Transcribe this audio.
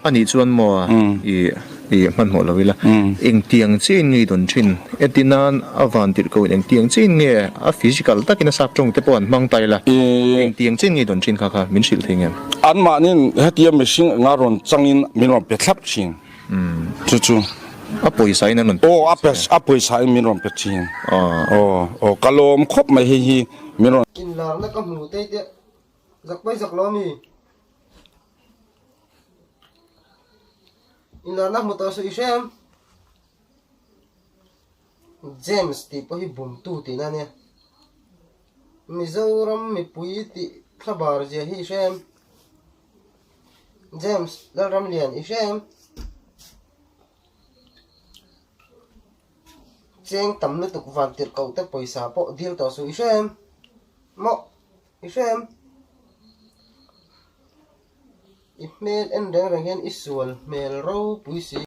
A nih chuan maw i i hmanhmawh lo ila, engtiang chiin nge i dawn thin? Eti nan a van tirh ko in engtiang chiin nge a physical takin a sap tawng te pawh an hmang ta ila, engtiang chiin nge i dawn thin kha kha min hrilh thei ngem? Anmahniin hetia mihring anga rawn changin min rawn pe thlap thin chu chu. A pawisa in an rawn pe thin. Aw a pawisa in min rawn pe thin. Aw aw ka lawm khawp mai hei hi min rawn. Inlarna ka hmu tei teh zak pai zak lo mi. Inlarna hmu tawh suh i hrem. James tih pawh hi bumtu tihna a nia. Mizoram mipui tih thlabar zia hi i hrem. James Lalramlian i hrem. Cheng tam lutuk van tirh koh te pawisa pawh dil tawh suh i hrem. Maw i hrem. I hmel en reng reng hian i sual hmel ropui si.